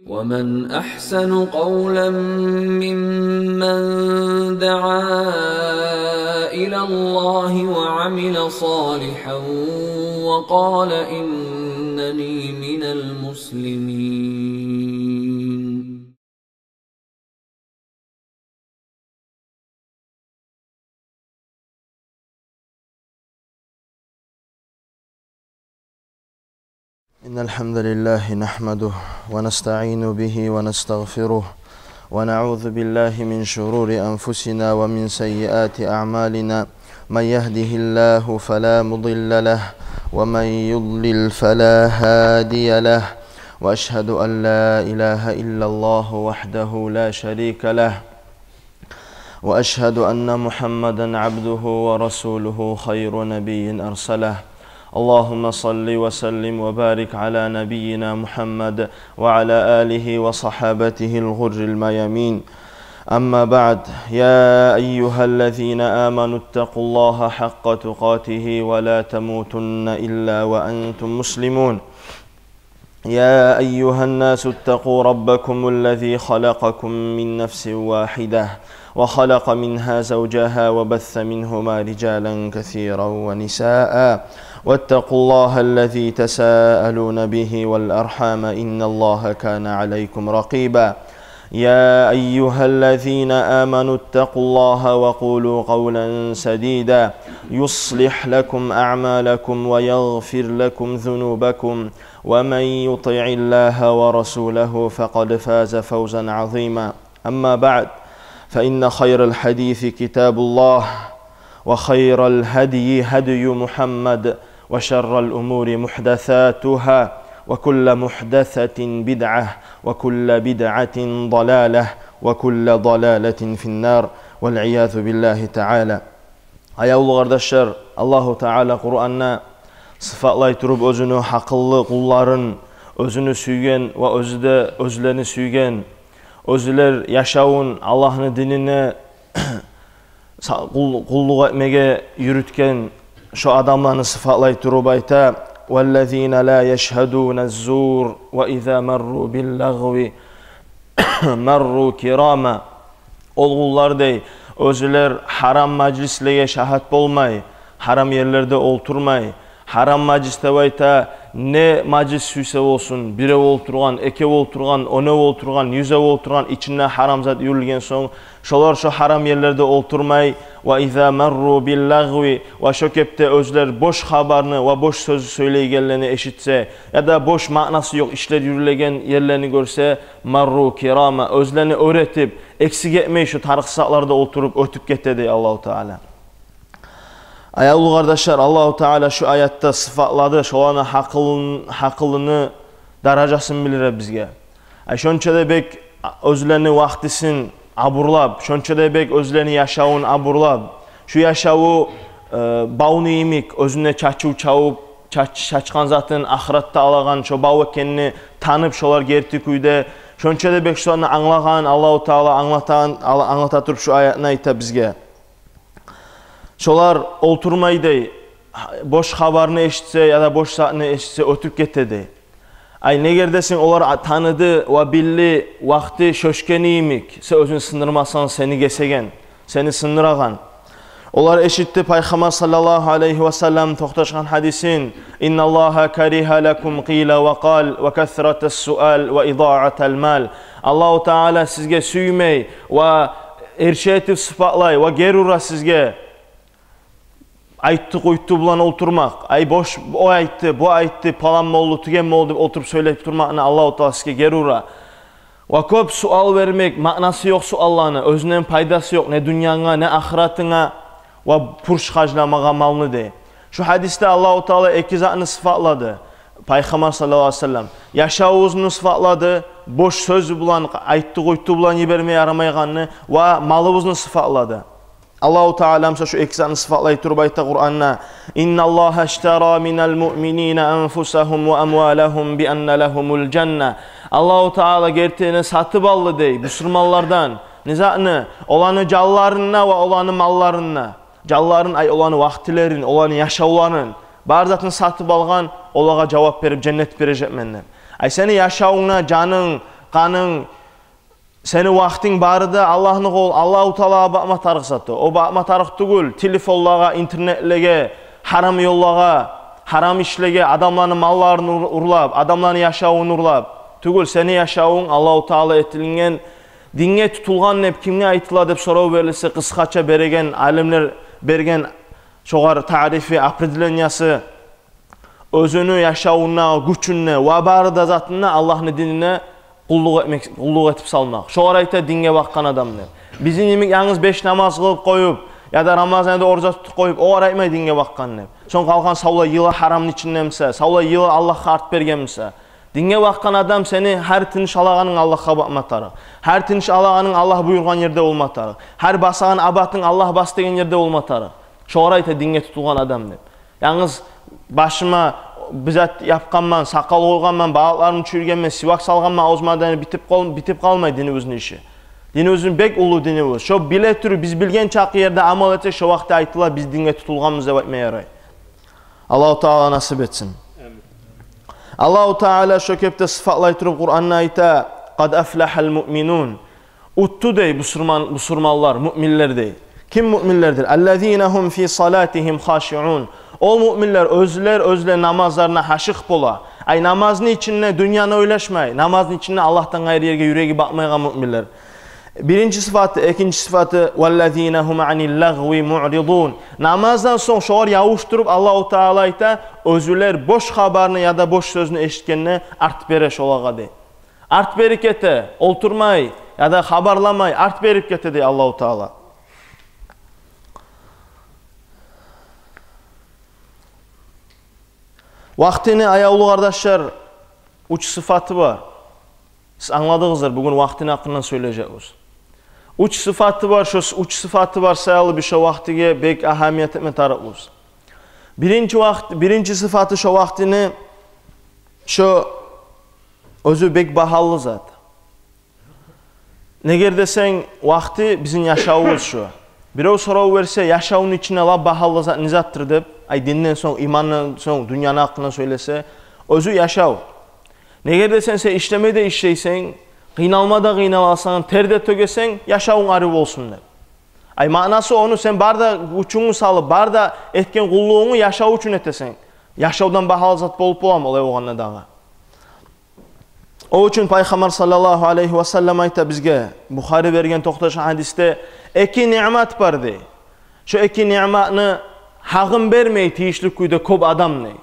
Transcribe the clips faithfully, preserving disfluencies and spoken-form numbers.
ومن أحسن قولا ممن دعا إلى الله وعمل صالحا وقال إنني من المسلمين. إن الحمد لله نحمده ونستعين به ونستغفره، ونعوذ بالله من شرور أنفسنا ومن سيئات أعمالنا. من يهده الله فلا مضل له، ومن يضلل فلا هادي له، وأشهد أن لا إله إلا الله وحده لا شريك له، وأشهد أن محمدا عبده ورسوله خير نبي أرسله. اللهم صل وسلم وبارك على نبينا محمد وعلى آله وصحابته الغر الميامين. أما بعد، يا أيها الذين آمنوا اتقوا الله حق تقاته ولا تموتن إلا وأنتم مسلمون. يا أيها الناس اتقوا ربكم الذي خلقكم من نفس واحدة وخلق منها زوجها وبث منهما رجالا كثيرا ونساء واتقوا الله الذي تساءلون به والأرحام إن الله كان عليكم رقيبا. يا أيها الذين آمنوا اتقوا الله وقولوا قولا سديدا يصلح لكم أعمالكم ويغفر لكم ذنوبكم ومن يطع الله ورسوله فقد فاز فوزا عظيما. أما بعد، فإن خير الحديث كتاب الله، وخير الهدي هدي محمد، وشر الأمور محدثاتها، وكل محدثة بدعة، وكل بدعة ضلالة، وكل ضلالة في النار، والعياذ بالله تعالى. Аявлу къардашлар, Аллагьу Таала Къуранда сыфатлай туруп оьзюню гьакъыллы къулларын, оьзюню сюйген ва оьзю де оьзлени сюйген, оьзлер яшавун Аллагьны динине са-, къул-, къуллукъ этмеге юрютген шо адамланы сыфатлай туруп айта: «والذين لا يشهدون الزور وإذا مروا باللغو مروا كراما». Ол къуллар, дей, оьзлер гьарам мажлислеге шагьат болмай, гьарам ерлерде олтурмай, гьарам мажлис деп айта, не мажлис сюйсе болсун, бирев олтургъан, экев олтургъан, онев олтургъан, юзев олтургъан, ичинде гьарам зат юрюлген сонг, шолар шо гьарам ерлерде олтурмай, «وإذا مروا باللغو», ва шо кепде оьзлер бош хабарны ва бош сёз сёйлейгенлени эшитсе, яда бош маънасы ёкъ ишлер юрюлеген ерлени гёрсе, «مروا كراما», оьзлени оьр этип, эксик этмей шо тарыкъ сатларда олтуруп оьтюп гете, дей Аллагьу Таала. Аявлу къардашлар, Аллагьу Таала шу аятда сыфатлады шоланы гьакъылын-, гьакъылыны даражасын билдире бизге. Ай, шонча да бек оьзлени вакътисин абурлап, шонча да бек оьзлени яшавун абурлап, шу яшаву, э, бавну йимик, оьзюне чачыв чавуп, чач-, чачгъан затын ахыратда алагъан шо бав экенни танып, шолар герти кюйде, шонча да бек шоланы англагъан, Аллагьу Таала англатагъан, ала-, англата туруп шу аятны айта бизге. Шолар олтурмай, дей, бош хабарны эшитсе яда бош затны эшитсе, оьтюп гете, дей. Ай, негер десенг, олар а-, таныды ва билди, вакъти шёшкени йимик, сен оьзюнг сындырмасанг, сени гесеген, сени сындырагъан. Олар эшитди Пайхаммар саллаллагьу алайгьи ва саллам токъташгъан гьадисин: «إن الله كره لكم قيل وقال وكثرة السؤال وإضاعة المال». Аллагьу Таала сизге сюймей ва эрши этип сыфатлай ва гери ура сизге айтды-къуйтду булан олтурмакъ. Ай, бош, о айтды, бу айтды, палан болду, тюген болду деп олтуруп сёйлеп турмакъны Аллагьу Таала сизге гери ура. Ва кёп суал бермек, маънасы ёкъ суалланы, оьзюнден пайдасы ёкъ не дюньянгъа, не ахыратынга, ва пурш харжламагъа малны, дей. Шу гьадисде Аллагьу Таала эки затны сыфатлады Пайхаммар саллаллагьу алайгьи ва саллам. Яшавубузну сыфатлады, бош сёз булан, айтды-къуйтду булан йиберме ярамайгъанны, ва малыбызны сыфатлады. Аллагьу Таала буса шу эки затны сыфатлай туруп айта Къуранда: «إن الله اشترى من المؤمنين أنفسهم وأموالهم بأن لهم الجنة». Аллагьу Таала гертиден сатып алды, дей, бусурманлардан не затны? Оланы жанларын ва оланы малларын. Жанларын, ай, оланы вакътилерин, оланы яшавларын, бар затын сатып алгъан, олагъа жавап берип, женнет бережекмен деп. Ай, сени яшавунгда жанынг, къанынг, сени вакътинг бары да Аллагьны къол, Аллагьу Таалагъа бакъма тарыкъ зат о. О бакъма тарыкъ тюгюл телефонлагъа, интернетлеге, гьарам ёллагъа, гьарам ишлеге, адамланы малларын ур-, урлап, адамланы яшавун урлап. Тюгюл, сени яшавунг Аллагьу Таала этилинген, динге тутулгъан деп кимге айтыла деп сорав берилсе, къысгъача береген, алимлер берген шогъар тарифи, определениясы, оьзюню яшавунда, гючюнде ва бары да затында Аллагьны динине къуллукъ этмек, къуллукъ этип салмакъ. Шогъар айта динге бакъгъан адам деп. Бизин йимик янгыз беш намаз къылып къоюп, яда Рамазан айда ораза тутуп къоюп, огъар айтмай динге бакъгъан деп. Сонг къалгъан савлай йылы гьарамны ичиндемисе, савлай йылы Аллагьгъа арт бергенмисе. Динге бакъгъан адам сени гьар тыныш алагъанынг Аллагьгъа бакъма тарыкъ. Гьар тыныш алагъанынг Аллагь буюргъан ерде болма тарыкъ. Гьар басагъан абатынг Аллагь бас деген ерде болма тарыкъ. Шогъар айта динге тутулгъан адам деп. Янгыз башыма бир зат япгъанман, сакъал къойгъанман, балыкъларымны чюйюргенмен, сивак салгъанман, авзума да, битип къал-, битип къалмай динибизни иши. Динибизни бек уллу динибиз. Шо биле туруп, биз билген чакъы ерде амал этсек, шо вакъти айтыла, биз динге тутулгъанбыз деп айтма ярай. Аллагьу Таала насип этсин. Амин. Аллагьу Таала шо кепде сыфатлай туруп Къуранда айта: «Къад афлагьал муъминун». Утду дей бусурман, бусурманлар, муъминлер дей. Ким муъминлердир? «Аллазина гьум фи салатигьим хашиун». Ол муъминлер оьзлер, оьзлер намазларына гьашыкъ бола. Ай, намазны ичинде дюньяны ойлашмай, намазны ичинде Аллагьдан къайры ерге юреги бакъмайгъан муъминлер. Биринчи сыфаты, экинчи сыфаты: «Валлазина гьум анил лагъви муъридун». Намаздан сонг шогъар явуштуруп, Аллагьу Таала айта, оьзлер бош хабарны яда бош сёзню эшитгенде арт бере шолагъа дей. Арт берип гете, олтурмай, яда хабарламай, арт берип гете дей Аллагьу Таала. Вакътини, аявлу къардашлар, уьч сыфаты бар. Сиз англадыгъыздар, бугюн вакътини гьакъындан сёйлежекбиз. Уьч сыфаты бар, шо с-, уьч сыфаты бар саялы биз шо вакътиге бек агьамият этме тарыкъбыз. Биринчи вакът, биринчи сыфаты шо вакътини, шо оьзю бек багьалы зат. Неге десенг, вакъти бизин яшавубуз шу. Бирев сорав берсе, яшавну ичинде лап багьалы зат не затдыр деп, ай, динден сонг, имандан сонг, дюньяны гьакъындан сёйлесе, оьзю яшав. Неге десенг, сен ишлеме де ишлейсен, къыйналма да къыйналасан, тер де тёгесен, яшавунг арив болсун деп. Ай, маънасы ону, сен бар да гючюнгню салып, бар да этген къуллугъунгну яшав учун этесен. Яшавдан багьалы зат болуп боламы олай болгъанда дагъы? О учун Пайхаммар саллаллагьу алайгьи ва саллам айта бизге, Бухари берген токъташгъан гьадисде, эки ниъмат бар дей. Шо эки ниъматны гьакъын бермей тийишли кюйде кёп адам дей.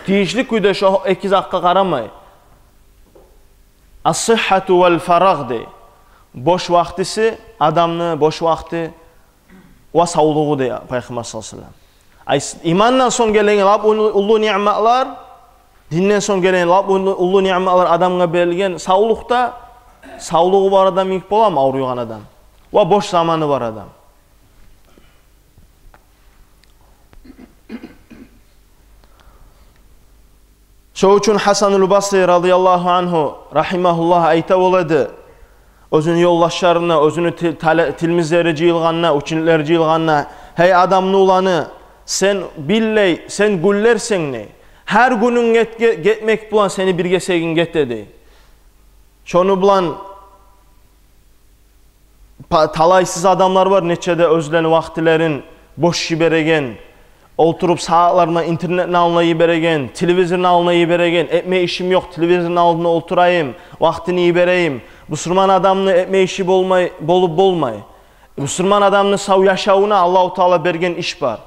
Тийишли кюйде шо эки затгъа къарамай. Ас-сыххату вал фарагъ дей. Бош вакътиси, адамны бош вакъти ва савлугъу дей Пайхаммар саллаллагьу алайгьи ва саллам. Ай, с-, имандан сонг гелеген лап уллу, уллу ниъматлар, динден сонг гелеген лап уллу, уллу ниъматлар адамгъа берилген савлукъда, савлугъу бар адам йимик боламы авруйгъан адам? Ва бош заманы бар адам. Шо учун Гьасанул Басри радияллагьу ангьу, рагьимагьуллагь, айта бола эди оьзюню ёлдашларына, оьзюню ти-, тале-, тилмизлери жыйылгъанда, учениклери жыйылгъанда: «Гьей адамны уланы, сен биллей, сен гюллерсен дей. Гьар гюнюнг гет-, ге-, гетмек булан сени бир гесегинг гете дей». Шону булан па-, талайсыз адамлар бар, нече де оьзлени вакътилерин бош йибереген, олтуруп сагьатлар булан интернетни алдына йибереген, телевизорну алдына йибереген, этме ишим ёкъ, телевизорну алдына олтурайым, вакътини йиберейим. Бусурман адамны этме иши болмай, болуп болмай. Бусурман адамны сав яшавуна Аллагьу Таала берген иш бар.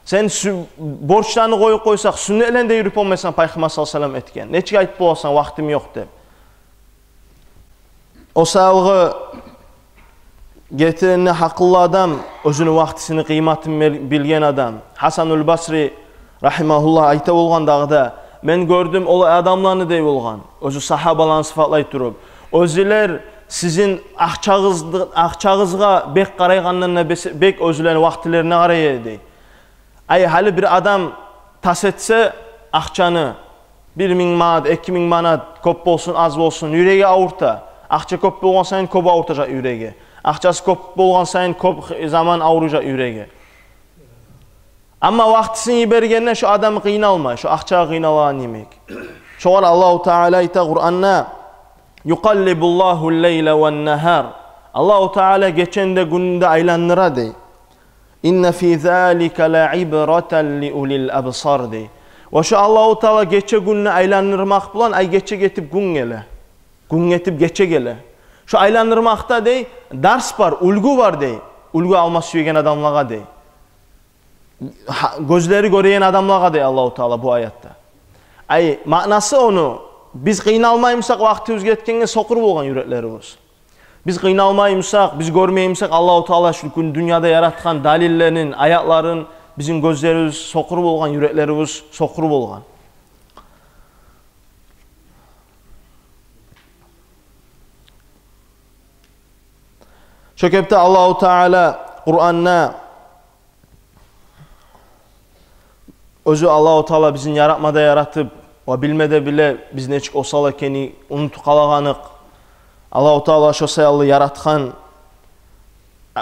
Сен сю-, борчланы къоюп къойсакъ, сюннетлени де юрюп болмайсан, Пайхаммар саллаллагьу алайгьи ва саллам этген. Нечик айтып боласан вакътим ёкъ деп? О саялгъы гетиренде гьакъыллы адам, оьзюню вакътисини къыйматын бил-, билген адам. Гьасанул Басри рагьимагьуллагь айта болгъан дагъы да: «Мен гёрдюм олай адамланы, – дей болгъан, оьзю сагьабаланы сыфатлай туруп, – оьзлер сизин акъчагъызды-, акъчагъызгъа бек къарайгъандан да бесе-, бек оьзлени вакътилерине къарай эди, – дей. – Ай, гьали бир адам тас этсе акъчаны, бир минг манат, эки минг манат, кёп болсун, аз болсун, юреги авурта. Акъча кёп болгъан сайын кёп авуртажакъ юреги. Акъчасы кёп болгъан сайын кёп х-, заман авруйжакъ юреги. Амма вакътисин йибергенде шо адам къыйналмай, шо акъчагъа къыйналагъан йимик». Шогъар Аллагьу Таала айта Къуранда: Юкъаллибуллагьул лайла ван нагьар. Аллагьу Таала гечени де, гюнню де айландыра дей. Инна фи залика ла ибратан ли улил абсар дей. Ва шо Аллагьу Таала гече-гюнню айландырмакъ булан, ай гече гетип гюн геле. Гюн гетип гече геле. Шо айландырмакъда дей, дарс бар, уьлгю бар дей. Уьлгю алма сюеген адамлагъа дей. Гьа, гёзлери гёреген адамлагъа дей Аллагьу Таала бу аятда. Ай, маънасы ону, биз къыйналмаймысакъ вакътибиз гетгенге, сокъур болгъан юреклерибиз. Биз къыйналмаймысакъ, биз гёрмеймисек Аллагьу Таала шу гюн дюньяда яратгъан далиллерин, аятларын, бизин гёзлерибиз сокъур болгъан, юреклерибиз сокъур болгъан. Шо кепде Аллагьу Таала Къуранда оьзю, Аллагьу Таала бизин яратма да яратып, ва билме де биле, биз нечик осал экенни унутуп къалагъаныкъ. Аллагьу Таала шо саялы яратгъан,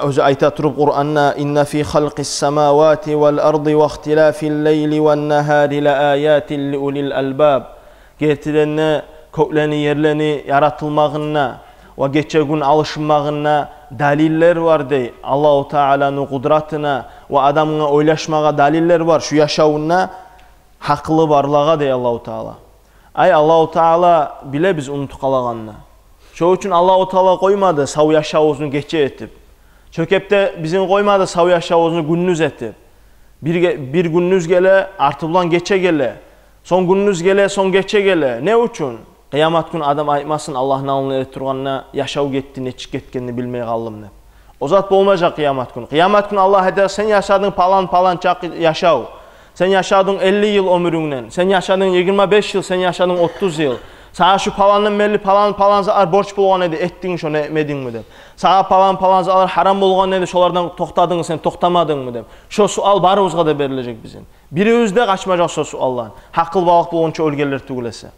оьзю айта туруп Къуранда: «Инна фи халкъис самавати вал арди вахтилафил лайли ван нагьари ла аятин ли улил албаб». Гертиден де, кёклени, ерлени яратылмагъында ва гече-гюн алышынмагъында далиллер бар дей Аллагьу Тааланы къудратына, ва адамгъа ойлашмагъа далиллер бар шу яшавунда гьакъылы барлагъа дей Аллагьу Таала. Ай, Аллагьу Таала биле биз унутуп къалагъанны. Шо учун Аллагьу Таала къоймады сав яшавубузну гече этип. Шо кепде бизин къоймады сав яшавубузну гюндюз этип. Бир ге-, бир гюндюз геле, арты булан гече геле. Сонг гюндюз геле, сонг гече геле. Не учун? Къыямат гюн адам айтмасын Аллагьны алдына эретургъанда: «Яшав гетди, нечик гетгенни билмей къалдым», – деп. О зат болмажакъ къыямат гюн. Къыямат гюн Аллагь айтажакъ: «Сен яшадынг палан-палан чакъы яшав. Сен яшадынг элли йыл оьмюрюнгден. Сен яшадынг йигирма беш йыл, сен яшадынг отуз йыл. Сагъа шу паландан берли палан-палан затлар борч болгъан эди, этдинг шону, этмедингми?» – деп. «Сагъа палан-палан затлар гьарам болгъан эди, шолардан токътадынгмы сен, токътамадынгмы?» – деп. Шо суал барыбызгъа да берилежек бизин. Бирибиз де къачмажакъ шо суалдан, гьакъылбалыкъ болгъунча оьлгенлер тюгюл эсе.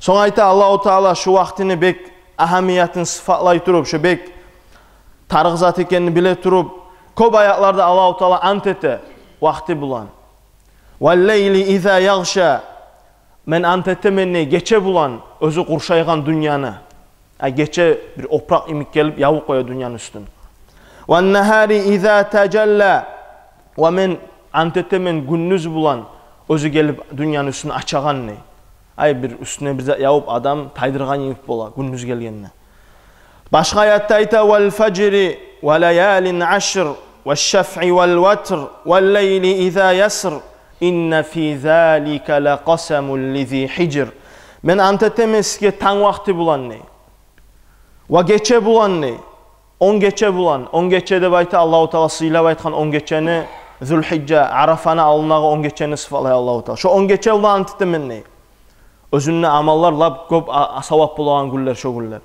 Сонг айта Аллагьу Таала, шу вакътини бек агьамиятын сыфатлай туруп, шу бек тарыкъ зат экенни биле туруп, кёп аятларда Аллагьу Таала ант эте вакъти булан. «Вал лайли иза ягъша». Мен ант этемен дей гече булан, оьзю къуршайгъан дюньяны. Ай, гече бир опуракъ йимик гелип ябып къоя дюньяны уьстюн. «Ван нагьари иза тажалла». Ва мен ант этемен гюндюз булан, оьзю гелип дюньяны уьстюн ачагъан дей. Ай, бир уьстюне бир зат ябып, адам тайдыргъан йимик бола гюндюз гелгенде. Башгъа аятда айта: «Вал фажри ва лаялин ашр, ваш шафъи вал ватр, вал лайли иза яср, инна фи залика ла къасамун ли зи хижр». Мен ант этемен сизге танг вакъти булан дей. Ва гече булан дей. Он гече булан. Он гече деп айта Аллагьу Таала, сыйлап айтгъан он гечени, Зулхижжа, Арафаны алдындагъы он гечени сыфатлай Аллагьу Таала. Шо он гече булан ант этемен дей. Оьзюнде амаллар лап кёп, а-, а-, савап болагъан гюнлер шо гюнлер.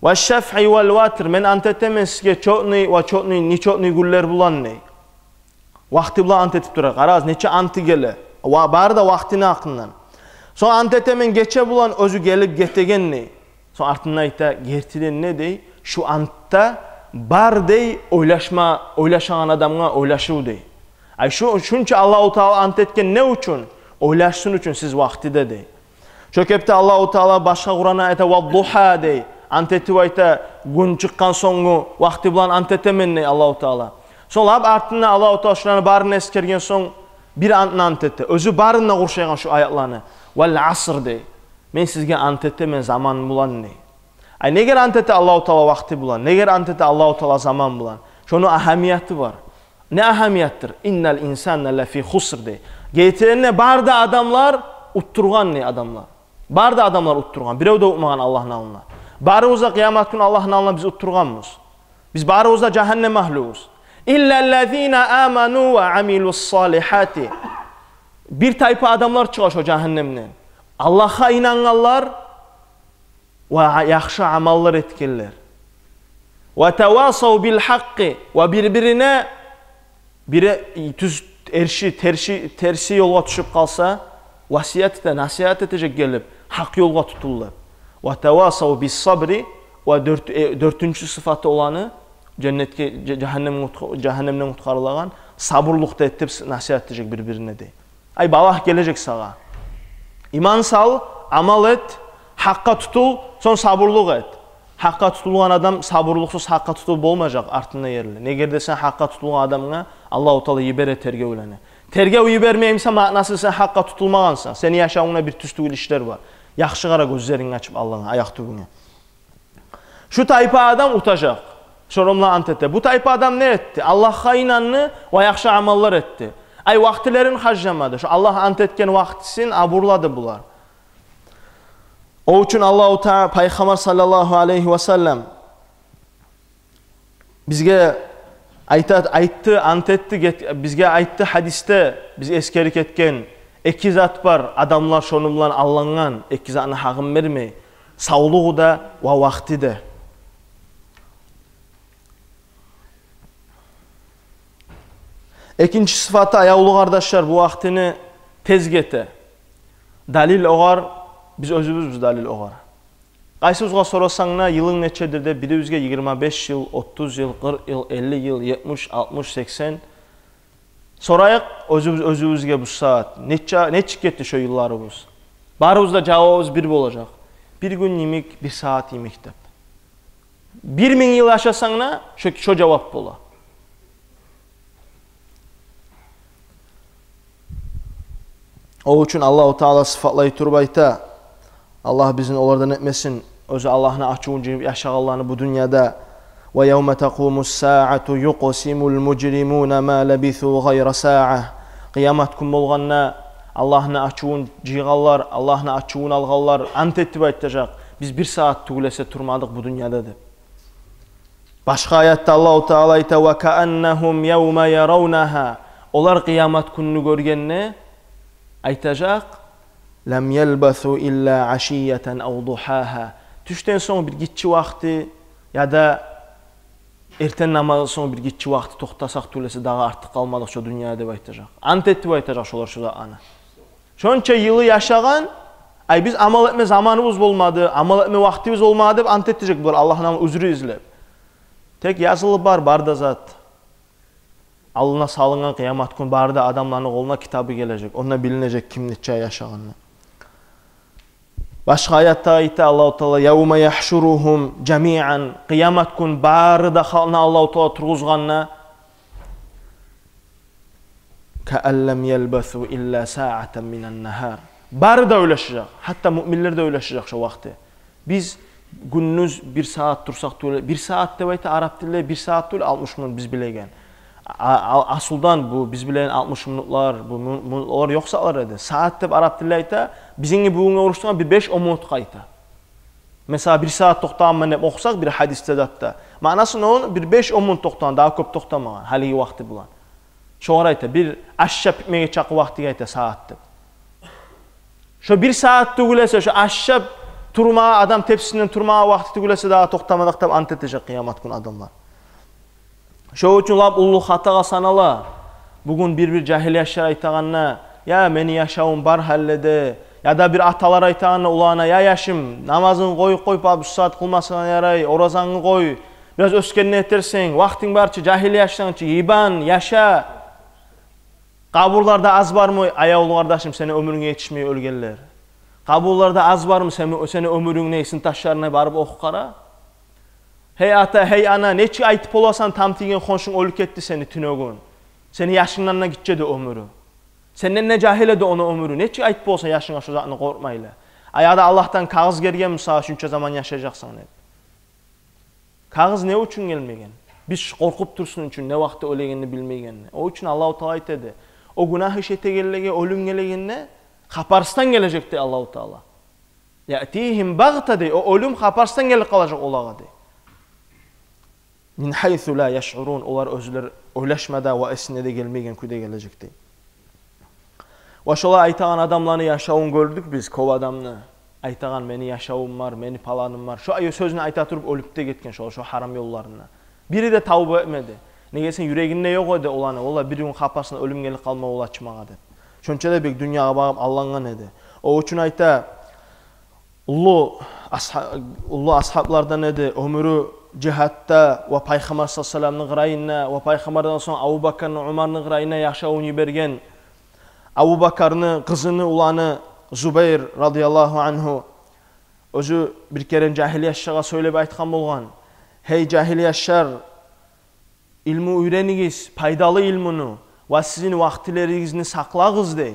«Ваш шафъи вал ватр», мен ант этемен сизге чётный ва чётный, нечётный гюнлер булан дей. Вакъти булан ант этип тура. Къарагъыз, нече анты геле. Ва бары да вакътини гьакъындан. Сонг ант этемен гече булан, оьзю гелип гетеген дей. Сонг артында айта, гертиден де дей, шу антда бар дей ойлашма, ойлашагъан адамгъа ойлашыв дей. Ай, шу, шунча Аллагьу Таала ант этген не учун? Ойлашсын учун сиз вакътиде дей. Шо кепде Аллагьу Таала башгъа Къуранда айта: «Вад дугьа», – дей. Ант этип айта, гюн чыкъгъан сонггу вакъти булан ант этемен дей Аллагьу Таала. Сонг лап артында Аллагьу Таала шуланы барын эсгерген сонг, бир антны ант эте. Оьзю барын да къуршайгъан шу аятланы. «Вал аср», – дей. Мен сизге ант этемен заман булан дей. Ай, негер ант эте Аллагьу Таала вакъти булан? Негер ант эте Аллагьу Таала заман булан? Шону агьамияты бар. Не агьамияттыр? «Иннал инсана лафи хуср», – дей. Гертиден де бары да адамлар утдургъан дей, адамлар. Бары да адамлар утдургъан. Бирев де утмагъан Аллагьны алдына. Барыбыз да къыямат гюн Аллагьны алдына биз утдургъанбыз. Биз барыбыз да жагьаннем агьлюбюз. «Иллаллазина аману ва амилус салихати». Бир тайпа адамлар чыгъа шо жагьаннемден. Аллагьгъа инангъанлар ва яхшы амаллар этгенлер. «Ва тавасав бил гьакъкъи», ва бир-бирине, бири тюз, эрши, терши, терси ёлгъа тюшюп къалса, васият эте, насигьат этежек гелип, гьакъ ёлгъа тутул деп. «Ва тавасав бис сабри», ва дёрт-, э, дёртюнчю сыфаты оланы, женнетге, же-, жагьаннемге утха-, жагьаннемден утгъарылагъан, сабурлукъ да эт деп с-, насигьат этежек бир-бирине дей. Ай, балагь гележек сагъа. Иман сал, амал эт, Гьакъгъа тутул, сонг сабурлукъ эт. Гьакъгъа тутулгъан адам сабурлукъсуз гьакъгъа тутулуп болмажакъ артында ерли. Неге десенг, гьакъгъа тутулгъан адамгъа Аллагьу Таала йибере тергевлени. Тергев йибермеймиса, маънасы сен гьакъгъа тутулмагъансан. Сени яшавунгда бир тюз тюгюл ишлер бар. Яхшы къара гёзлеринг ачып Аллагьгъа, аякъ тюбюнге. Шу тайпа адам утажакъ. Шону булан ант эте. Бу тайпа адам не этди? Аллагьгъа инанды ва яхшы амаллар этди. Ай, вакътилерин харжламады. Шу Аллагь ант этген вакътисин абурлады булар. О учун Аллагьу Таала, Пайхаммар саллаллагьу алайгьи ва саллам бизге айта, айтды, ант этди, гет-, бизге айтды гьадисде, биз эсгерип гетген эки зат бар, адамлар шону булан аллангъан, эки затны гьакъын бермей, савлугъу да ва вакъти де. Экинчи сыфаты, аявлу къардашлар, бу вакътини тез гете. Далил огъар, биз оьзюбюзбюз далил огъар. Къайсыбызгъа сорасанг да, йылынг нечедир деп, бирибизге йигирма беш йыл, отуз йыл, къыркъ йыл, элли йыл, етмиш, алтмыш, сексен. Сорайыкъ оьзюбюз, оьзюбюзге бу сагьат. Нече, нечик гетди шо йылларыбыз? Барыбызда жавабыбыз бир болажакъ. Бир гюн йимик, бир сагьат йимик деп. Бир минг йыл яшасанг да, шо, шо жавап бола. О учун Аллагьу Таала сыфатлай туруп айта, Аллагь бизин олардан этмесин, оьзю Аллагьны ачувун жыйып яшагъанланы бу дюньяда. «Ва явма такъуму ссаату юкъсимул мужримуна ма лабису гъайра саа». Къыямат гюн болгъанда Аллагьны ачувун жыйгъанлар, Аллагьны ачувун алгъанлар ант этип айтажакъ: «Биз бир сагьат тюгюл эсе турмадыкъ бу дюньяда», – деп. Башгъа аятда Аллагьу Таала айта: «Ва кааннагьум явма яравнагьа». Олар къыямат гюнню гёргенде айтажакъ: «Лам ялбасу илла ашийятан ав духагьа». Тюшден сонг бир гиччи вакъти яда эртен намаздан сонг бир гиччи вакъти токътасакъ тюгюл эсе, дагъы артыкъ къалмадыкъ шо дюньяда деп айтажакъ. Ант этип айтажакъ шолар шо затланы. Шонча йылы яшагъан, ай, биз амал этме заманыбыз болмады, амал этме вакътибиз болмады деп ант этежек булар, Аллагьдан узру излеп. Тек язылып бар, бар да зат. Алдына салынгъан къыямат гюн бары да адамланы къолуна китабы гележек. Онда билинежек ким нече яшагъаны. Башгъа аятда айта Аллагьу Таала: «Явма яхшуругьум жамиан». Къыямат гюн бары да халкъны Аллагьу Таала тургъузгъанда, «Каан лам ялбасу илла саатан минан нагьар». Бары да ойлашажакъ, гьатта муъминлер де ойлашажакъ шо вакъти. Биз гюндюз бир сагьат турсакъ тюгюл, бир сагьат деп айта арап тилде, бир сагьат тюгюл, алтмыш минут биз билеген. А, а, асулдан бу биз билеген алтмыш минутлар, бу мин-, минутлар ёкъ затлар эди. Сагьат деп арап тилде айта, бизинки бугюнге урушсанг бир беш-он минут къайта. Масала, бир сагьат токътагъанман деп охусакъ бир гьадисде, затда, маънасы ону бир беш-он минут токътагъан, дагъы кёп токътамагъан гьалиги вакъти булан. Шогъар айта, бир ашап битмеге чакъы вакътиге айта сагьат деп. Шо бир сагьат тюгюл эсе, шо ашап турмагъа, адам тепсисинден турмагъа вакъти тюгюл эсе, дагъы токътамадыкъ деп ант этежек къыямат гюн адамлар. Шо учун лап уллу хатагъа санала бугюн бир-бир жагьил яшлар айтагъанда: «Я, мени яшавум бар гьалледе». Яда бир аталар айтагъанда уланына: «Я, яшым, намазынгны къоюп къой, бу сагьат къылмасанг ярай, оразангны къой, бираз оьсгенде этерсен, вакътинг бар чы, жагьил яшсанг чы, йибан, яша. Къабурларда аз бармы, аявлу къардашым, сени оьмюрюнге етишмей оьлгенлер? Къабурларда аз бармы сени, сени оьмюрюнгню сынташларына барып охуп къара». Гьей ата, гьей ана, нечик айтып боласан, там тийген хоншунг оьлюп гетди сени тюнегюн. Сени яшынгдан да гиччи эди оьмюрю. Сенден де жагьил эди ону оьмюрю. Нечик айтып боласан яшынга шо затны къоркъмайлы? А яда Аллагьдан кагъыз гелгенми сагъа, шунча заман яшажакъсан деп? Кагъыз не учун гелмеген? Биз къоркъуп турсун учун, не вакъти оьлегенни билмейгенни. О учун Аллагьу Таала айта эди: о гюнагь иш этегенлеге оьлюм гелегенде, хапарсыздан гележек дей Аллагьу Таала. «Яътигьим багъта», – дей, о оьлюм хапарсыздан гелип къалажакъ олагъа дей. «Мин гьайсу ла яшъурун», олар оьзлер ойлашма да ва эсине де гелмейген кюйде гележек дей. Ва шолай айтагъан адамланы яшавун гёрдюк биз, кёп адамны. Айтагъан: «Мени яшавум бар, мени паланым бар». Шо ай-, сёзню айта туруп оьлюп де гетген шо, шо гьарам ёлларында. Бири де тавба этмеди. Неге десенг, юрегинде ёкъ эди оланы: «Валлагь, бир гюн хапарсыздан оьлюм гелип къалма бола чы магъа», – деп. Шонча да бек дюньягъа багъып аллангъан эди. О учун айта, уллу асгьа-, уллу асгьаблардан эди, оьмюрю жигьатда ва Пайхаммар саллаллагьу алайгьи ва салламны къырыйында ва Пайхаммардан сонг Абубакарны, Умарны къырыйында яшавун йиберген. Абубакарны къызыны уланы Зубайр радияллагьу ангьу, оьзю бир керен жагьил яшлагъа сёйлеп айтгъан болгъан: «Гьей, жагьил яшлар, илму уьйренигиз, пайдалы илмуну, ва сизин вакътилеригизни сакълагъыз», — дей.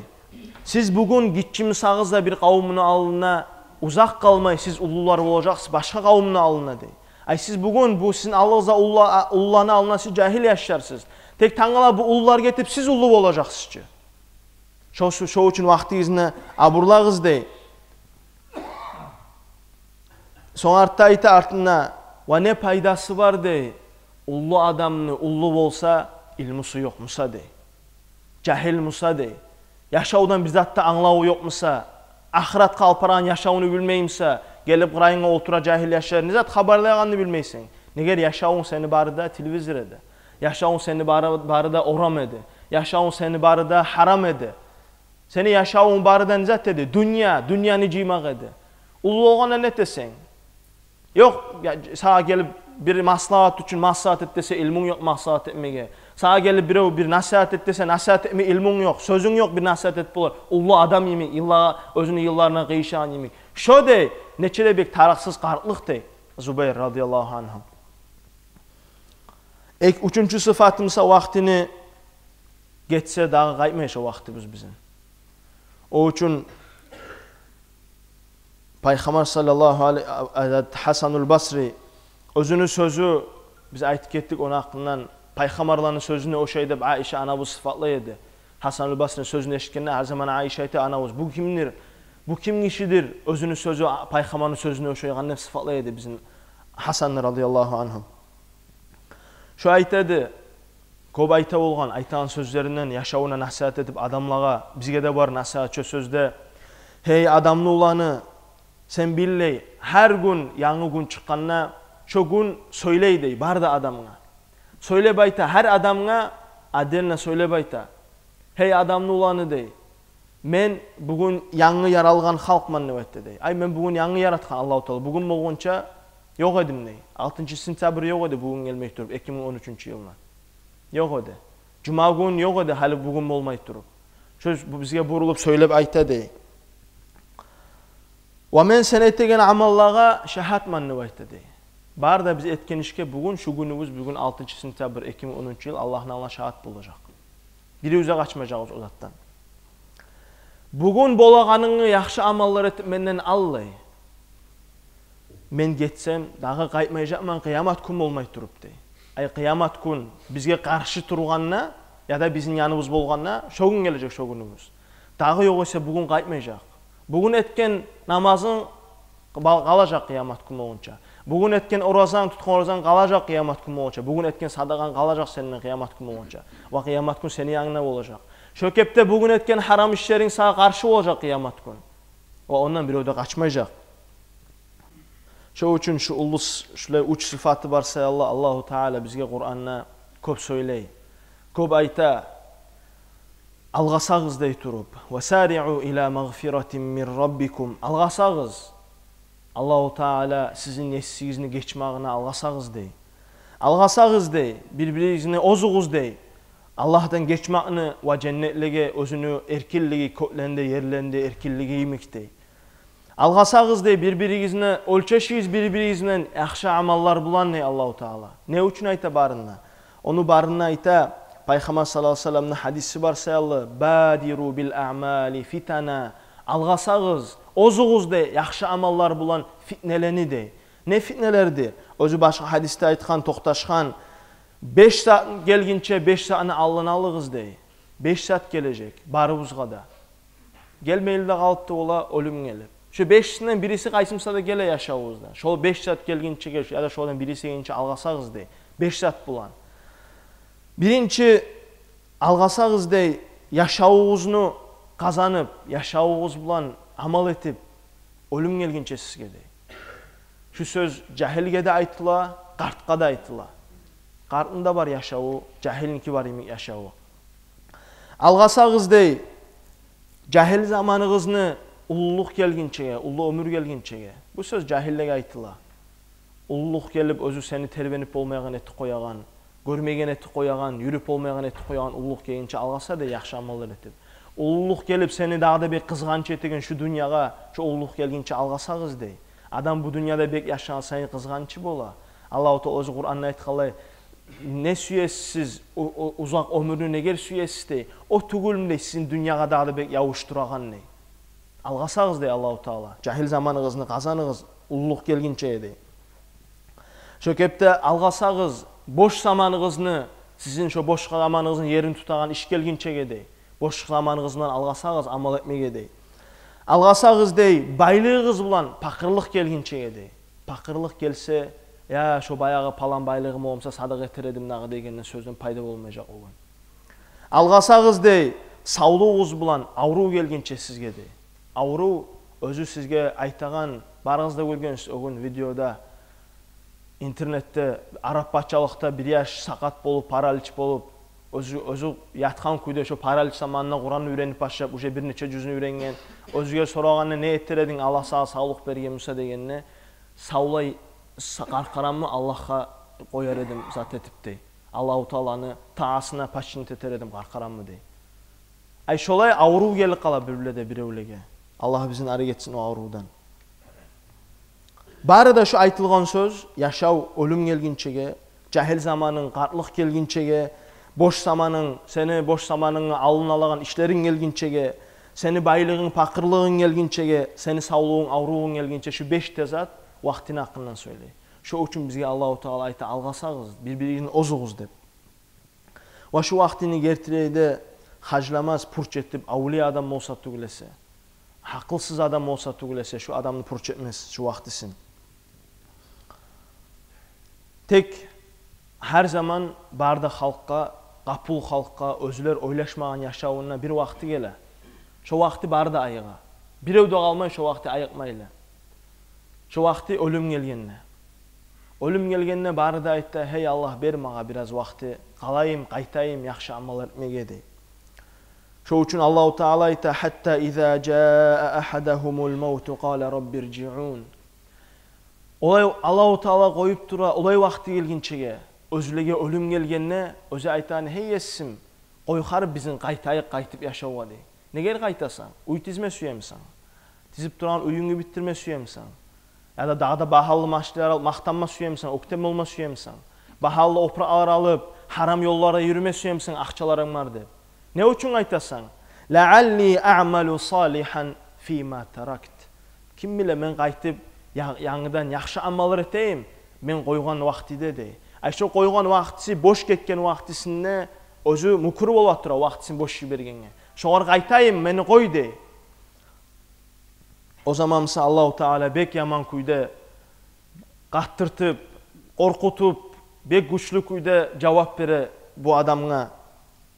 «Сиз бугюн гиччи бусагъыз да бир къавумну алдына, узакъ къалмай сиз уллулар болажакъсыз башгъа къавумну алдына», — дей. Ай, сиз бугюн бу сизин алдыгъызда уллула-, уллуланы алдына сиз жагьил яшларсыз. Тек тангала бу уллулар гетип, сиз уллу болажакъсыз чы. Шо, шо учун вакътигизни абурлагъыз, дей. Сонг артда айта артында: «Ва не пайдасы бар, — дей, — уллу адамны, уллу болса, илмусу ёкъ буса, — дей. — Жагьил буса, — дей. — Яшавдан бир зат да англаву ёкъ буса, ахыратгъа алып барагъан яшавну билмей буса, гелип къырыйынгда олтура жагьил яшлар, не зат хабарлайгъанны билмейсен. Негер яшавунг сени бары да телевизор эди. Яшавунг сени бары, бары да орам эди. Яшавунг сени бары да гьарам эди. Сени яшавунг бары да не зат эди? Дюнья, дюньяны жыймакъ эди. Уллу болгъанда не этесен? Ёкъ, я, сагъа гелип бир маслагьат учун маслагьат эт десе, илмунг ёкъ маслагьат этмеге. Сагъа гелип бирев бир насигьат эт десе, насигьат этме илмунг ёкъ, сёзюнг ёкъ бир насигьат этип болар. Уллу адам йимик, йылла-, оьзюню йылларына къыйышагъан йимик». Шо, дей, нече де бек тарыкъсыз къартлыкъ, дей, Зубайр радияллагьу ангьу. Эк-, уьчюнчю сыфаты буса, вакътини гетсе дагъы къайтмай шо вакътибиз бизин. О учун Пайхаммар саллаллагьу алейгьи, а, а, Гьасанул Басри оьзюню сёзю, биз айтып гетдик ону гьакъындан, пайхаммарланы сёзюне ошай деп Айша анабыз сыфатлай эди. Гьасанул Басрини сёзюн эшитгенде, гьар заман Айша айта анабыз: «Бу кимдир? Бу ким гишидир? Оьзюню сёзю а-, пайхаммарны сёзюне ошайгъан», — деп сыфатлай эди бизин Гьасанны радияллагьу ангьу. Шо айта эди, кёп айта болгъан, айтагъан сёзлеринден, яшавуна насигьат этип адамлагъа, бизге де бар насигьат шо сёзде: «Гьей, адамны уланы, сен бил, — дей, — гьар гюн, янгы гюн чыкъгъанда, шо гюн сёйлей, — дей, — бары да адамгъа. Сёйлеп айта, гьар адамгъа отдельно сёйлеп айта: „Гьей, адамны уланы, — дей, — мен бугюн янгы яралгъан халкъман», — деп айта, дей. «Ай, мен бугюн янгы яратгъан Аллагьу Таала, бугюн болгъунча ёкъ эдим», — дей. «Алтынчы сентябрь ёкъ эди бугюн гелмей туруп, эки минг он уьчюнчю йылны. Ёкъ эди. Жума гюн ёкъ эди гьали бугюн болмай туруп. Шо бу бизге бурулуп сёйлеп айта», — дей. «Ва мен сен этеген амаллагъа шагьатман», — деп айта, дей. «Бары да биз этген ишге бугюн, шу гюнюбюз, бугюн алтынчы сентябрь эки минг онунчу йыл, Аллагьны алдына шагьат болажакъ. Биревюз де къачмажакъбыз о затдан. Бугюн болагъанынгны яхшы амаллар этип менден ал, — дей. — Мен гетсем, дагъы къайтмажакъман къыямат гюн болмай туруп», — дей. Ай, къыямат гюн бизге къаршы тургъанда, яда бизин яныбыз болгъанда, шо гюн гележек шо гюнюбюз. Дагъы ёгъесе бугюн къайтмажакъ. Бугюн этген намазынг къал-, къалажакъ къыямат гюн болгъунча. Бугюн этген оразанг, тутгъан оразанг къалажакъ къыямат гюн болгъунча. Бугюн этген садагъанг къалажакъ сенден къыямат гюн болгъунча. Ва къыямат гюн сени янгынга болажакъ. Шо кепде бугюн этген гьарам ишлеринг сагъа къаршы болажакъ къыямат гюн. Ва ондан бирев де къачмажакъ». Шо учун шу уллу с-, шулай уьч сыфаты бар саялы Аллагьу Таала бизге Къуранда кёп сёйлей, кёп айта: «Алгъасагъыз, — дей туруп, — ва сариъу ила магъфиратин мин раббикум». Алгъасагъыз. Аллагьу Таала сизин нефсигизни гечмагъына алгъасагъыз, дей. Алгъасагъыз, дей, бир-биригизни озугъуз, дей. Аллагьдан гечмакъны ва женнетлеге, оьзюню эркинлиги, кёклеринде, ерлеринде эркинлиги йимик, дей. Алгъасагъыз, дей, бир-биригизни, оьлчешигиз бир-биригизден яхшы амаллар булан, дей Аллагьу Таала. Не учун айта барын да? Ону барын да айта, Пайхаммар саллаллагьу алайгьи ва салламны гьадиси бар саялы: «Бадиру бил аъмали фитана». Алгъасагъыз, озугъуз, дей, яхшы амаллар булан фитнелени, дей. Не фитнелерди? Оьзю башгъа гьадисде айтгъан, токъташгъан: «Беш сагьат гелгинче беш сагьатны алдын алыгъыз», — дей. Беш сагьат гележек барыбызгъа да. Гелмейли де къалыпты ола, оьлюм гелип. Шо бешисинден бириси къайсы буса да геле яшавубузда. Шо беш сагьат гелгинчеге, яда шолардан бириси гелгинче алгъасагъыз, дей. Беш сагьат булан. Биринчи, алгъасагъыз, дей, яшавугъузну къазанып, яшавугъуз булан амал этип, оьлюм гелгинче сизге, дей. Шу сёз жагьилге де айтыла, къартгъа да айтыла. Къартны да бар яшаву, жагьилники бар йимик яшаву. Алгъасагъыз, дей, жагьил заманыгъызны уллулукъ гелгинчеге, уллу оьмюр гелгинчеге. Бу сёз жагьиллеге айтыла. Уллулукъ гелип, оьзю сени тербенип болмайгъан этип къоягъан, гёрмейген этип къоягъан, юрюп болмайгъан этип къоягъан уллулукъ гелгинче алгъаса, дей, яхшы амаллар этип. Уллулукъ гелип, сени дагъы да бек къызгъанч этеген шу дюньягъа, шо уллулукъ гелгинче алгъасагъыз, дей. Адам бу дюньяда бек яшагъан сайын къызгъанчы бола. Аллагьу Таала оьзю Къуранда айтгъанлай: «Не сюесиз сиз, у-, у-, узакъ оьмюрню негер сюесиз?» — дей. «О тюгюлмю, — дей, — сизин дюньягъа дагъы да бек явушдурагъан?» — дей. Алгъасагъыз, дей Аллагьу Таала. Жагьил заманыгъызны къазаныгъыз, уллулукъ гелгинчеге, дей. Шо кепде алгъасагъыз, бош заманыгъызны, сизин шо бош заманыгъызны ерин тутагъан иш гелгинчеге, дей. Бош заманыгъыз булан алгъасагъыз амал этмеге, дей. Алгъасагъыз, дей, байлыгъыгъыз булан пакъырлыкъ гелгинчеге, дей. Пакъырлыкъ гелсе, я, шо баягъы палан байлыгъым болмаса, садагъа этер эдим дагъы дегенде сёзден пайда болмажакъ о гюн. Алгъасагъыз, дей, савлугъугъуз булан аврув гелгинче сизге, дей. Аврув оьзю сизге айтагъан, барыгъыз да гёргенсиз о гюн видеода, интернетде, араб пачалыкъда бир яш сакъат болуп, паралич болуп, оьзю, оьзю ятгъан кюйде шо паралич заманында Къуранны уьйренип башлап, уже бир нече жюзню уьйренген. Оьзюне сорагъанда: «Не этер эдинг, Аллагь сагъа савлукъ берген буса?» — дегенде, савлай са-, къаркъарамны Аллагьгъа къояр эдим зат этип, дей. Аллагьу Тааланы таасына подчинить этер эдим къаркъарамны, дей. Ай, шолай аврув гелип къала бир-бирледе биревлеге. Аллагь бизин арек этсин о аврувдан. Бары да шу айтылгъан сёз, яшав оьлюм гелгинчеге, жагьил заманынг къартлыкъ гелгинчеге, бош заманынг, сени бош заманынгны алдын алагъан ишлеринг гелгинчеге, сени байлыгъынг пакъырлыгъынг гелгинчеге, сени савлугъунг аврувунг гелгинче, шу беш де зат вакътини гьакъындан сёйлей. Шо учун бизге Аллагьу Таала айта: «Алгъасагъыз, бир-биригизни озугъуз», — деп. Ва шу вакътини гертилей де харжламас, пуч этип, авлия адам болса тюгюл эсе, гьакъылсыз адам болса тюгюл эсе, шу адамны пуч этмес шу вакътисин. Тек гьар заман бары да халкъгъа, къапул халкъгъа, оьзлер ойлашмагъан яшавунда бир вакъти геле. Шо вакъти бары да айыгъа. Бирев де къалмай шо вакъти айыкъмайлы. Шо вакъти оьлюм гелгенде. Оьлюм гелгенде бары да айта: «Гьей Аллагь, бер магъа бираз вакъти, къалайым, къайтайым яхшы амаллар этмеге», — дей. Шо учун Аллагьу Таала айта: «Хьатта иза жаа ахьадагьумул мавту къала рабби ржиъун». Олай Аллагьу Таала къоюп тура, олай вакъти гелгинчеге, оьзлеге оьлюм гелгенде, оьзю айтагъан: «Гьей Есим, къой гьари бизин къайтайыкъ, къайтып яшавгъа», — дей. «Неге къайтасан? Уьй тизме сюемисен? Тизип турагъан уьюнгню битдирме сюемисен? Яда дагъы да багьалы машинлер алып макътанма сюемисен, оьктем болма сюемисен? Багьалы опуракълар алып, гьарам ёлларда юрюме сюемисен, акъчаларынг бар деп? Не учун къайтасан?» «Лаалли аъмалу салигьан фима таракт». Ким биле, мен къайтып я-, янгыдан яхшы амаллар этейим мен къойгъан вакътиде, дей. Ай, шо къойгъан вакътиси, бош гетген вакътисинде оьзю мюкюр болуп тура вакътисин бош йибергенге. Шогъар къайтайым, мени къой, дей. О заман буса Аллагьу Таала бек яман кюйде къаттыртып, къоркъутуп, бек гючлю кюйде жавап бере бу адамгъа.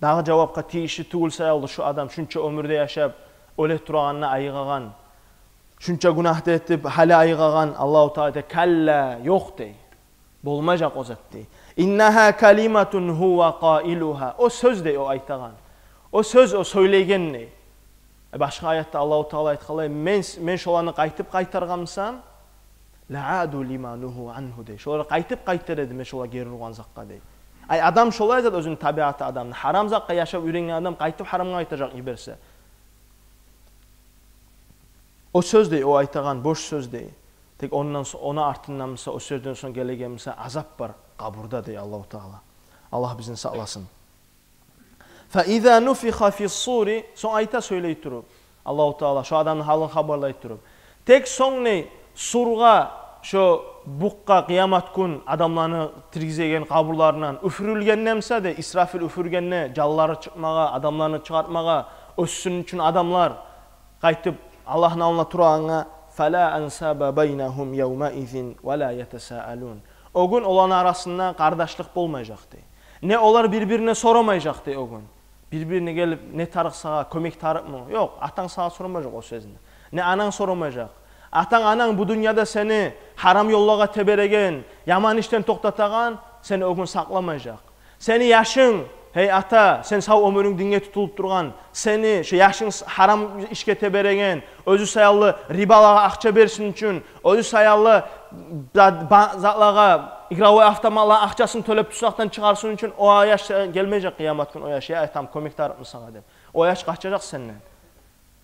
Дагъы жавапгъа тийишли тюгюл саялы, шу адам шунча оьмюр де яшап, оьле турагъанына айыгъагъан, шунча гюнагь да этип, гьали айыгъагъан. Аллагьу Таала айта: «Калла, ёкъ, — дей. — Болмажакъ о зат», — дей. «Иннагьа калиматун гьува къаилугьа». О сёз, дей, о айтагъан. О сёз, о сёйлейген, дей. Э, башгъа аятда Аллагьу Таала айтгъанлай: «Мен, мен шоланы къайтып къайтаргъан бусам, лааду лима нугьу ангьу», — дей. «Шолар къайтып къайтар эди мен шолар гери ургъан затгъа», — дей. Ай, адам шолай зат, оьзюню табиаты адамны. Гьарам затгъа яшап уьйренген адам къайтып гьарамгъа къайтажакъ йиберсе. О сёз, дей, о айтагъан бош сёз, дей. Тек ондан со-, ону артындан буса, о сёзден сонг гелеген буса азап бар къабурда, дей Аллагьу Таала. Аллагь бизин сакъласын. «Фа иза нуфиха фис-сури», сонг айта сёйлей туруп Аллагьу Таала, шо адамны гьалын хабарлай туруп. Тек сонг не сургъа, шо букъгъа, къыямат гюн адамланы тиргизеген къабурларындан уьфюрюлгенде буса, дей, Исрафил уьфюргенде, жанлары чыкъмагъа, адамланы чыгъартмагъа, оьссюн учун адамлар, къайтып Аллагьны алдына турагъангъа, «фала ансаба байнагьум явмаизин вала ятасаалун». О гюн оланы арасында къардашлыкъ болмажакъ, дей. Не олар бир-бирине сорамажакъ, дей, о гюн. Бир-бирине гелип: «Не тарыкъ сагъа, кёмек тарыкъмы?» Ёкъ, атанг сагъа сорамажакъ о сёзню. Не ананг сорамажакъ. Атанг, ананг бу дюньяда сени гьарам ёллагъа тебереген, яман ишден токътатагъан, сени о гюн сакъламажакъ. Сени яшынг, гьей ата, сен сав оьмюрюнг динге тутулуп тургъан, сени шо яшынг с-, гьарам ишге тебереген, оьзю саялы рибалагъа акъча берсин учун, оьзю саялы да-, ба-, затлагъа, игровой автоматлагъа акъчасын тёлеп туснакъдан чыгъарсын учун, о яш гелмежек къыямат гюн, о яш: «Я атам, кёмек тарыкъмы сагъа?» — деп. О яш къачажакъ сенден.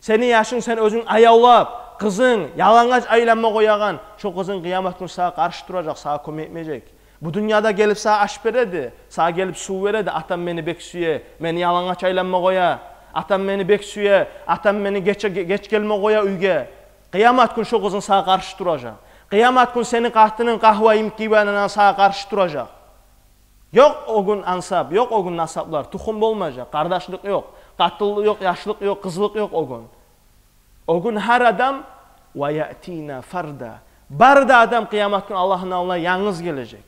Сени яшынг, сен оьзюнг аявлап, къызынг ялангач айланма къоягъан, шо къызынг къыямат гюн сагъа къаршы туражакъ, сагъа кёмек этмежек. Бу дюньяда гелип сагъа аш береди, сагъа гелип сув береди, атам мени бек сюе, мени ялангач айланма къоя, атам мени бек сюе, атам мени геч, геч гелме къоя уьйге. Къыямат гюн шо къызынг сагъа къаршы туражакъ. Къыямат гюн сени къатынынг къагьва йимик гийип айланагъан сагъа къаршы туражакъ. Ёкъ о гюн ансап, ёкъ о гюн насаплар, тухум болмажакъ, къардашлыкъ ёкъ, къатынлыкъ ёкъ, яшлыкъ ёкъ, къызлыкъ ёкъ о гюн. О гюн гьар адам, ва яътина фарда. Бары да адам къыямат гюн Аллагьны алдына янгыз гележек.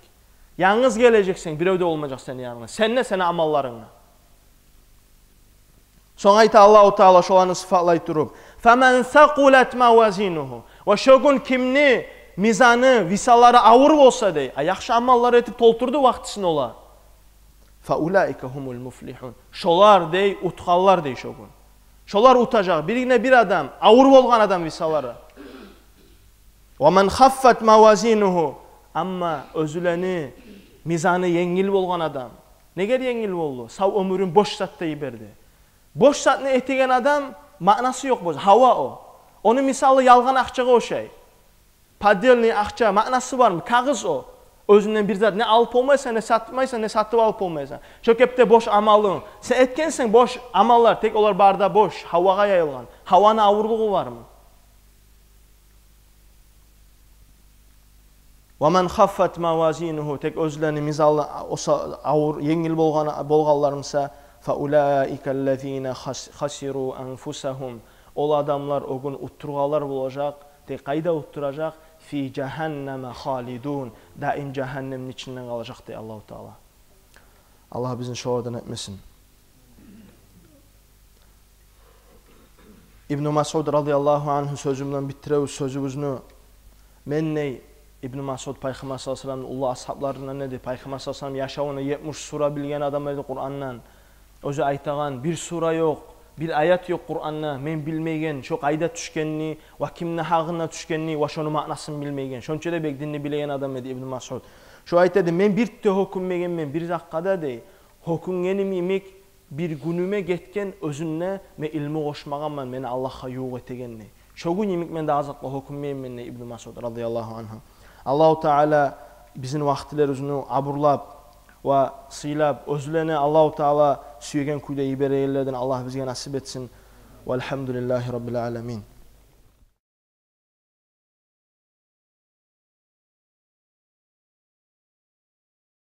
Янгыз гележексен, бирев де болмажакъ сени янынга. Сен де, сени амалларынг да. Сонг айта Аллагьу Таала шоланы сыфатлай туруп: «Фаман сакъулат мавазинугьу». Ва шо гюн кимни мизаны, весалары авур болса, дей, а яхшы амаллар этип толтурду вакътисин олар. «Фаулаика гьумул муфлигьун». Шолар, дей, утгъанлар, дей, шо гюн. Шолар утажакъ. Биргине бир адам, авур болгъан адам весалары. «Ва ман хаффат мавазинугьу». Амма оьзюлени мизаны енгил болгъан адам. Негер енгил болду? Сав оьмюрюн бош затда йиберди. Бош затны этеген адам маънасы ёкъ боз, гьава о. Ону мисалы ялгъан акъчагъа ошай. Поддельный акъча, маънасы бармы? Кагъыз о. Оьзюнден бир зат не алып болмайсан, не сатмайсан, не сатып алып болмайсан. Шо кепде бош амалынг. Сен этгенсен бош амаллар, тек олар бары да бош, гьавагъа яйылгъан. Гьаваны авурлугъу бармы? «Ва ман хаффат мавазинугьу», тек оьзлени мизалы оса авур, енгил болгъан, болгъанлар буса, «фаулаика аллазина хас-, хасиру анфусагьум». Ол адамлар о гюн уттургъанлар болажакъ, тек къайда уттуражакъ? «Фи жагьаннама халидун». Даим жагьаннемни ичинде къалажакъ, дей Аллагьу Таала. Аллагь бизин шолардан этмесин. Ибну Масъуд радияллагьу ангьу сёзю булан битдиребиз сёзюбюзню. Мен, дей Ибну Масъуд, Пайхаммар саллаллагьу алайгьи ва салламны уллу асгьабларындан эди. Пайхаммар саллаллагьу алайгьи ва саллам яшавунда етмиш сура билген адам эди Къурандан. Оьзю айтагъан: «Бир сура ёкъ, бир аят ёкъ Къуранда мен билмейген, шо къайда тюшгенни, ва кимни гьакъына тюшгенни, ва шону маънасын билмейген. Шонча да бек динни билеген адам эди Ибну Масъуд». Шо айта эди: «Мен бир де гьёкюнмегенмен бир затгъа да, дей, гьёкюнгеним йимик, бир гюнюме гетген оьзюнде мен илму къошмагъанман, мени Аллагьгъа ювукъ этегенни. Шо гюн йимик мен де азапгъа гьёкюнмеймен», — дей Ибну Масъуд радияллагьу ангьу. Аллагьу Таала бизин вакътилерибизни абурлап ва сыйлап, оьзлени Аллагьу Таала сюеген кюйде йиберегенлерден Аллагь бизге насип этсин. Валгьамдулиллагьи раббил аламин.